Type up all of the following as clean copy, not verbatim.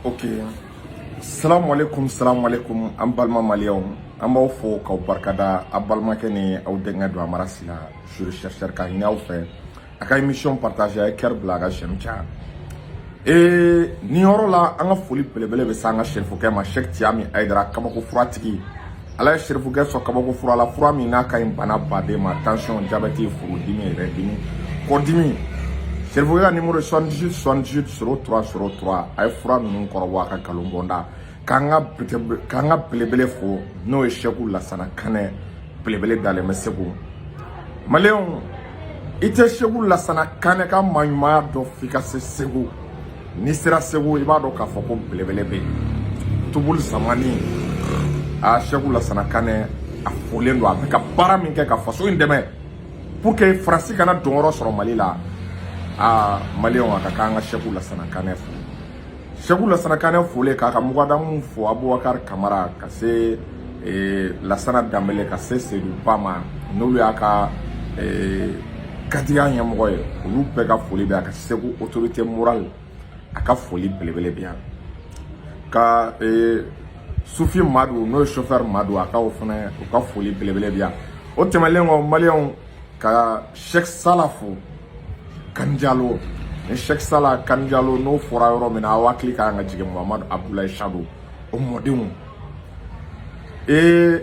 Ok, salamu alaikum, salamu alaikum. An balima Maliyɛnw, an b'aw fo k'aw barikada. A balimakɛ ni aw denkɛ don Amara Sila, chercheur, k'a ɲini aw fɛ a ka émission partager, a ye cœur bila, a ka j'aime caya. Ee, nin yɔrɔ la, an ka foli belebele bɛ se an ka serifukɛ ma, Cheikh Tiyami Ayidara, kabako furatigi. Ala ye serifukɛ sɔn kabako fura la, fura min n'a ka ɲi bana baden ma: tension, diabète, furudimi, yɛrɛ dimi, kɔdimi. Serifukɛ ka numéro 78 78 03 03. A ye fura ninnu kɔrɔbɔ a ka nkalon bɔnda. K'an ka belebele fo, n'o ye Seku Lasana Kanɛ, belebele dalen bɛ Segu. Maliyɛnw, i tɛ Seku Lasana Kanɛ ka maaɲumanya dɔn f'i ka se Segu. N'i sera Segu, i b'a dɔn k'a fɔ ko belebele bɛ yen. Tubuli zamani a, Seku Lasana Kanɛ, a folen don. A bɛ ka baara min kɛ ka faso in dɛmɛ pour que Faransi kana donyɔrɔ sɔrɔ Mali la. Aa, Maliyɛnw, a ka kan an ka Seku Lasana Kanɛ fo. Seku Lasana Kanɛ folen, k'a ka mugadamu fo, Abubakar Kamara, ka se Lasana Danbele, ka se Seydou Ba ma, n'olu y'a ka kadiya ɲɛmɔgɔ ye, olu bɛɛ ka foli bɛ. A ka Segu autorité morale, a ka foli belebele bɛ yan. Ka Sufi Madu, n'o ye chauffeur Madu, a ka o fana, u ka foli belebele bɛ yan. O tɛmɛnen kɔ, Maliyɛnw, ka Cheikh Sala fo Kanjalo. Ni Cheikh Sala Kanjalo n'o fɔra yɔrɔ min na, aw hakili ka kan ka jigin Muhamadu Abudulayi Sadu, o mɔdenw. Ee,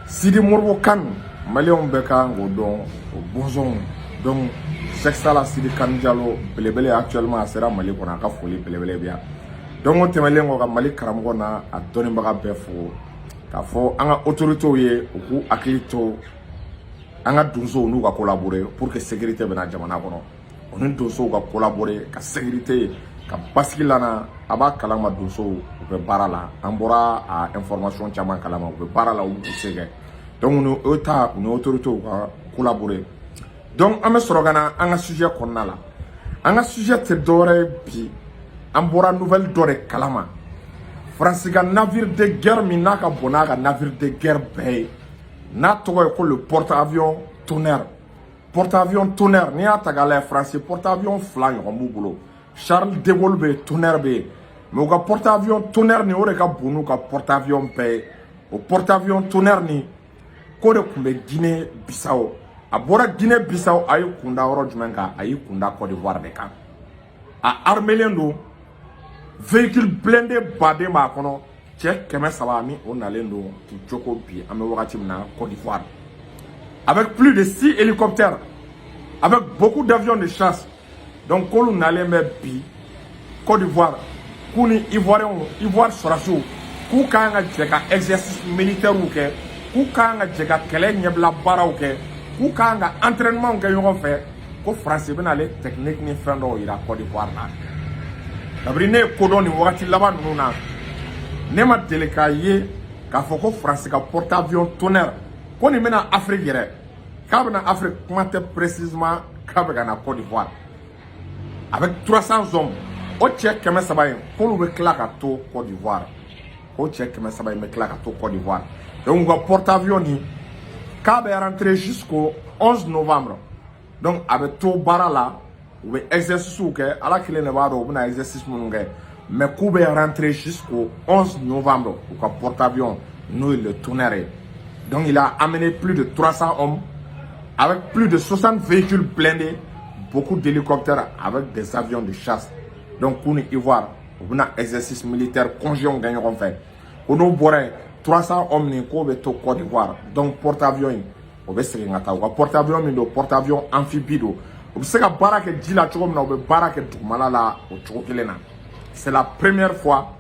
Sidi Moribo Kan, Maliyɛnw bɛɛ kan k'o dɔn, o bɔnsɔnw. Donc Cheikh Sala Sidi Kanjalo belebele, actuellement a sera Mali kɔnɔ, a ka foli belebele bɛ yan. Donc o tɛmɛnen kɔ, ka Mali karamɔgɔ n'a a dɔnnibaga bɛɛ fo, k'a fɔ an ka autorités ye, u k'u hakili to an ka donsow n'u ka collaborer pour que sécurité bɛ na jamana kɔnɔ. O ni donsow ka collaborer ka sécurité ka basigi lana. A b'a kalama, donsow, u bɛ baara la. An bɔra a information caman kalama, u bɛ baara la, u b'u se kɛ. Donc ni o ta, u ni autorités ka collaborer. Donc an bɛ sɔrɔ ka na an ka sujet kɔnɔna la. An ka sujet tɛ dɔwɛrɛ ye bi, an bɔra nouvelle dɔ de kalama: Faransi ka navire de guerre min n'a ka bon n'a ka navire de guerre bɛɛ ye, n'a tɔgɔ ye ko le porte-avions Tonnerre. Porte-avions Tonnerre, n'i y'a ta k'a lajɛ, Faransi porte-avions fila ɲɔgɔn b'u bolo: Charles de Gaulle bɛ yen, Tonnerre bɛ yen. Mais u ka porte-avions Tonnerre nin, o de ka bon n'u ka porte-avions bɛɛ ye. O porte-avions Tonnerre nin, k'o de tun bɛ Guinée Bissau. A bɔra Guinée Bissau, a y'i kunda yɔrɔ jumɛn kan? A y'i kunda Côte d'Ivoire de kan. A armelen don, véhicule blindé baden b'a kɔnɔ, cɛ 300 ni o nalen don k'u cogo bi. An bɛ wagati min na, Côte d'Ivoire, avec plus de six hélicoptères, avec beaucoup d'avions de chasse. Donc k'olu nalen bɛ bi Côte d'Ivoire, k'u ni Ivoiriens, Ivoire sɔrɔdasiw, k'u kan ka jɛ ka exercice militaire kɛ, k'u kan ka jɛ ka kɛlɛ ɲɛbila baaraw kɛ, k'u kan ka entraînement kɛ ɲɔgɔn fɛ, ko Faransi bɛna ale technique ni fɛn dɔw yira Côte d'Ivoire la. Kabini ne ye kodɔn nin wagati laban ninnu na, ne ma deli k'a ye k'a fɔ ko Faransi ka porte-avions Tonnerre ko nin bɛna Afrique yɛrɛ, k'a bɛna Afrique, kuma tɛ précisément k'a bɛ ka na Côte d'Ivoire avec 300 hommes. O cɛ 300 in, k'olu bɛ tila ka to Côte d'Ivoire, k'o cɛ 300 in bɛ tila ka to Côte d'Ivoire. Donc u ka porte-avions nin, k'a bɛ rentrer jusqu'au 11 novembre. Donc a bɛ to baara la, u bɛ exercice kɛ. Ala kelen de b'a dɔn u bɛna exercice minnu kɛ, mais k'u bɛ rentrer jusqu'au 11 novembre, u ka porte-avions, n'o ye le Tonnerre ye. Donc il a amené plus de 300 hommes avec plus de 60 véhicules blindés, beaucoup d'hélicoptères avec des avions de chasse. Donc k'u ni Ivoire, u bɛna exercice militaire conjoint kɛ ɲɔgɔn fɛ. Ko n'o bɔra yen, 300 hommes nin, k'o bɛ to Côte d'Ivoire. Donc porte-avions in, o bɛ segin ka taa. U ka porte-avions min don, porte-avions amphibie don, u bɛ se ka baara kɛ ji la cogo min na, u bɛ baara kɛ dugumala la o cogo kelen na. C'est la première fois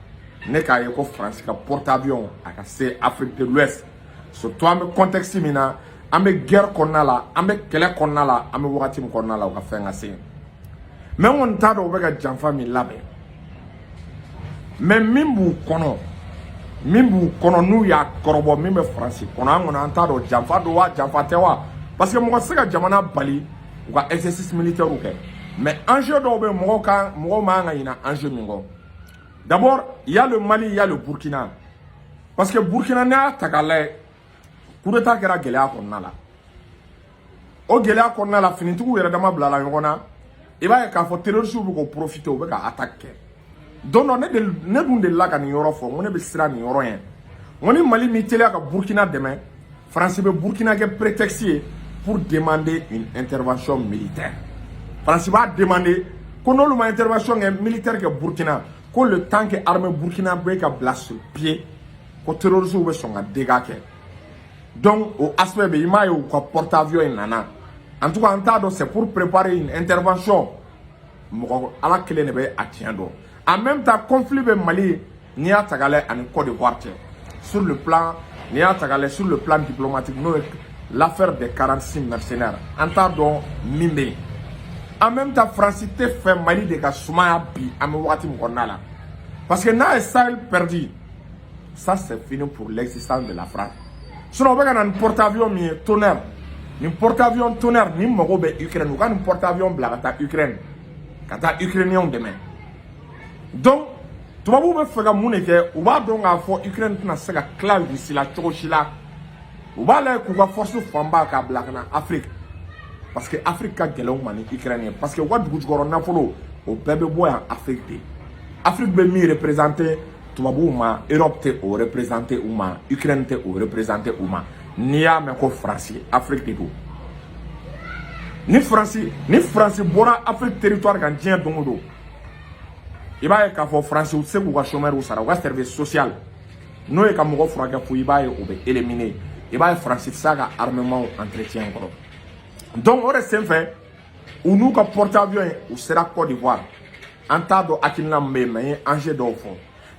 ne k'a ye ko Faransi ka porte-avions a ka se Afrique de l'Ouest, surtout an bɛ contexte min na, an bɛ guerre kɔnɔna la, an bɛ kɛlɛ kɔnɔna la, an bɛ wagati min kɔnɔna la, u ka fɛn ka se. Mais n kɔni t'a dɔn u bɛ ka janfa min labɛn, mais min b'u kɔnɔ, min b'u kɔnɔ, n'u y'a kɔrɔbɔ, min bɛ Faransi kɔnɔ, an kɔni an t'a dɔn janfa don wa, janfa tɛ wa, parce que mɔgɔ tɛ se ka jamana bali u ka exercice militaire kɛ. Mais enjeu dɔw bɛ yen, mɔgɔw kan, mɔgɔw man kan ka ɲinɛ enjeu min kɔ. D'abord, il y a le Mali, il y a le Burkina, parce que Burkina, n'i y'a ta k'a lajɛ, coup d'état kɛra gɛlɛya kɔnɔna la. O gɛlɛya kɔnɔna la, finitigiw yɛrɛ dama bilala ɲɔgɔn na. I b'a ye k'a fɔ terroristes bɛ k'o profiter, u bɛ ka attaque kɛ. Don dɔ, ne dun delila ka nin yɔrɔ fɔ, n ko ne bɛ siran nin yɔrɔ ɲɛ. N ko ni Mali m'i teliya ka Burukina dɛmɛ, Faransi bɛ Burukina kɛ prétexte ye pour demander une intervention militaire. Faransi b'a demander ko n'olu ma intervention kɛ militaire kɛ Burukina, ko le temps que armée Burkina bɛ ka bila sur pied, ko terroristes bɛ sɔn ka dégâts kɛ. Donc o aspect bɛ, i m'a ye, u ka porte avions in nana. En tout cas, an t'a dɔn, c'est pour préparer une intervention. Mɔgɔ Ala kelen de bɛ a tiɲɛ dɔn. En même temps, conflit bɛ Mali, n'i y'a ta k'a lajɛ, ani Côte d'Ivoire cɛ sur le plan, n'i y'a ta k'a lajɛ sur le plan diplomatique, n'o ye l'affaire des 46 mercenaires, an t'a dɔn min bɛ yen. En même temps, Faransi tɛ fɛ Mali de ka sumaya bi, an bɛ wagati min kɔnɔna la, parce que n'a ye Sahel perdu, ça c'est fini pour l'existence de la France. Sinon, u bɛ ka na ni porte avions min ye, Tonnerre, nin porte avions Tonnerre ni mago bɛ Ukraine, u ka nin porte avions bila ka taa Ukraine, ka taa Ukrainiens dɛmɛ. Donc tubabuw bɛ fɛ ka mun de kɛ? U b'a dɔn k'a fɔ Ukraine tɛna se ka tila Russie la cogo si la. U b'a lajɛ k'u ka force fanba k'a bila ka na Afrique, parce que Afrique ka gɛlɛn u ma ni Ukraine ye, parce que u ka dugu jukɔrɔ nafolo, o bɛɛ bɛ bɔ yan Afrique de. Afrique bɛ min représenter tubabuw ma, Europe tɛ o représenter u ma, Ukraine tɛ o représenter u ma. N'i y'a mɛn ko Faransi, Afrique de don. Ni Faransi bɔra Afrique territoire kan diɲɛ don o don, i b'a ye k'a fɔ Faransi u tɛ se k'u ka chômeurs sara, u ka service social, n'o ye ka mɔgɔ furakɛ fo, i b'a ye o bɛ éliminer. I b'a ye Faransi tɛ se a ka armement entretien kɔrɔ. Donc o de senfɛ, u n'u ka porte avions ye, u sera Côte d'Ivoire. An t'a dɔn hakilina min bɛ yen, mais n ye enjeu dɔw fɔ.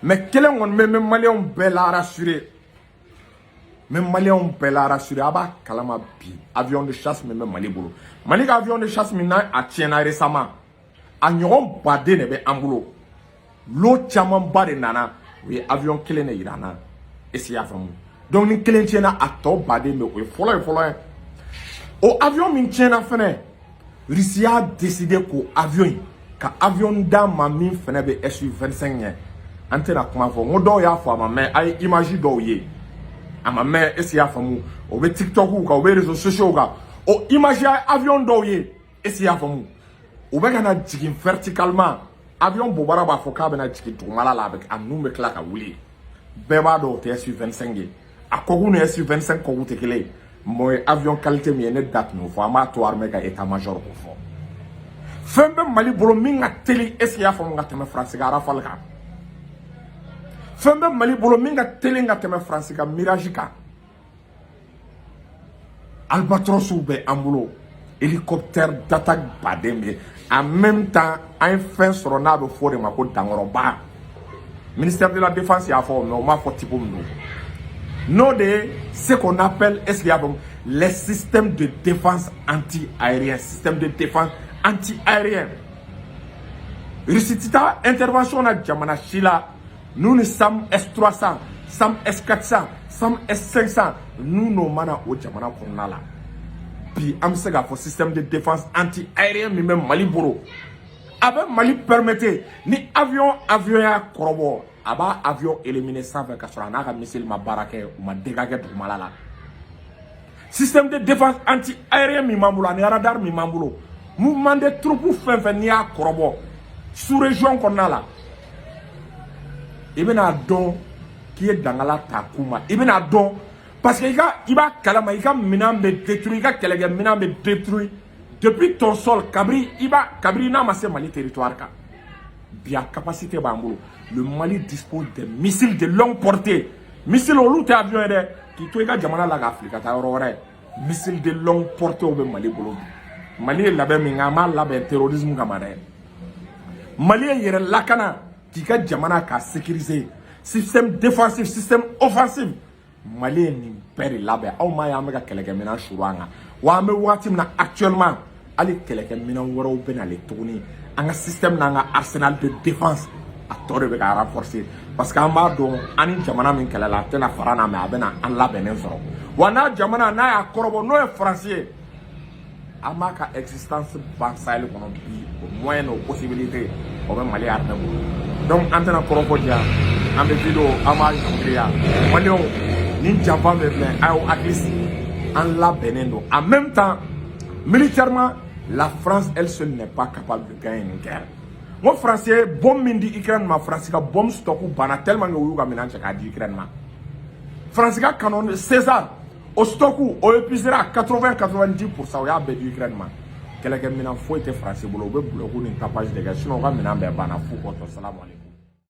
Mais kelen kɔni bɛ, n bɛ Maliyɛnw bɛɛ la rassurer, n bɛ Maliyɛnw bɛɛ la rassurer. A b'a kalama bi, avion de chasse min bɛ Mali bolo, Mali ka avion de chasse min n'a a tiɲɛna récemment, a ɲɔgɔn baden de bɛ an bolo. Lot camanba de nana, u ye avion kelen de yira an na. Est ce que i y'a faamu? Donc ni kelen tiɲɛna, a tɔ baden bɛ, o ye fɔlɔ ye fɔlɔ ye. O avion min tiɲɛna fɛnɛ, Russie y'a décidé k'o avion in ka avion d'a ma min fɛnɛ bɛ Su-25 ɲɛ. An tɛna kuma fɔ n ko dɔw y'a fɔ, a ma mɛn, a ye image dɔw ye, a ma mɛn. Est ce que i y'a faamu? O bɛ TikTok kan, o bɛ réseaux sociaux kan, o image ye avion dɔw ye. Est ce que i y'a faamu? U bɛ ka na jigin verticalement, avion bobara b'a fɔ k'a bɛna jigin dugumala la, a bɛ a nun bɛ tila ka wuli. Bɛɛ b'a dɔn o tɛ Su-25 ye, a kɔkun ni Su-25 kɔkun tɛ kelen ye. Mɔ ye avion qualité min ye, ne da tun y'o fɔ, an b'a to armée ka état major k'o fɔ. Fɛn bɛ Mali bolo min ka teli, est ce que i y'a faamu, ka tɛmɛ Faransi ka Rafale kan. Fɛn bɛ Mali bolo min ka teli ka tɛmɛ Faransi ka Mirage kan. Albatrosw bɛ an bolo, hélicoptère d'attaque baden bɛ. En même temps, an ye fɛn sɔrɔ n'a bɛ fɔ o de ma ko dankɔrɔba. Ministère de la Défense y'a fɔ, mais o m'a fɔ type min don. N'o de ye ce qu'on appelle, est ce que i y'a faamu, les systèmes de défense anti-aérien. Système de défense anti-aérien, Russie ti taa intervention na jamana si la n'u ni SAM S300, SAM S400, SAM S500, n'u n'o mana o jamana kɔnɔna la. Bi, an bɛ se k'a fɔ système de défense anti-aérien min bɛ Mali bolo, a bɛ Mali permettre ni avion y'a kɔrɔbɔ, a b'a avion éliminer sanfɛ ka sɔrɔ a n'a ka missile ma baara kɛ, u ma dégâts kɛ dugumala la. Système de défense anti-aérien min b'an bolo ani radar min b'an bolo, mouvement de troupes fɛn fɛn n'i y'a kɔrɔbɔ sous région kɔnɔna la, i bɛna dɔn k'i ye dangala ta k'u ma. I bɛna dɔn parce que i ka, i b'a kalama, i ka minɛn bɛ détruit, i ka kɛlɛkɛ minɛn bɛ détruit depuis ton sol, kabiri i b'a kabiri n'a ma se Mali territoire kan. Bi, a capacité b'an bolo. Le Mali dispose des missiles de longue portée. Missile, olu tɛ avion ye dɛ, k'i to i ka jamana la k'a fili ka taa yɔrɔ wɛrɛ. Missile de longue portée bɛ Mali bolo bi. Mali ye labɛn min kɛ, an b'a labɛn terrorisme kama dɛ. Mali ye yɛrɛ lakana, k'i ka jamana k'a sécuriser, système défensif, système offensif, Mali ye nin bɛɛ de labɛn. Aw m'a ye, an bɛ ka kɛlɛkɛminɛn suru an kan wa. An bɛ wagati min na actuellement, hali kɛlɛkɛminɛn wɛrɛw bɛ nalen tuguni. An ka système n'an ka arsenal de défense, a tɔ de bɛ ka renforcer, parce que an b'a dɔn an ni jamana min kɛlɛla, a tɛna fara n'a mɛ, a bɛna an labɛnnen sɔrɔ wa. N'a jamana n'a y'a kɔrɔbɔ, n'o ye Faransi ye, an b'a ka existence ban Sahel kɔnɔ bi. O moyen n'o possibilité, o bɛ Mali armée bolo. Donc an tɛna kɔrɔfɔ diya, an bɛ vidéo, an b'a ɲɔngiri. Maliyɛnw, nin janfa bɛ filɛ, a y'aw hakili sigi, an labɛnnen don. En même temps, militairement, la France elle seule n'est pas capable de gagner une guerre. N ko Faransi ye bombe min di Ukraine ma, Faransi ka bombe stock banna tellement que u y'u ka minɛn cɛ k'a di Ukraine ma. Faransi ka canon César, o stock o épuisé à 80 90%, o y'a bɛɛ di Ukraine ma. Kɛlɛkɛminɛn foyi tɛ Faransi bolo, u bɛ bloc ni tapage de kɛ, sinon u ka minɛn bɛɛ banna fu kɔtɔ. Salamu aleykum.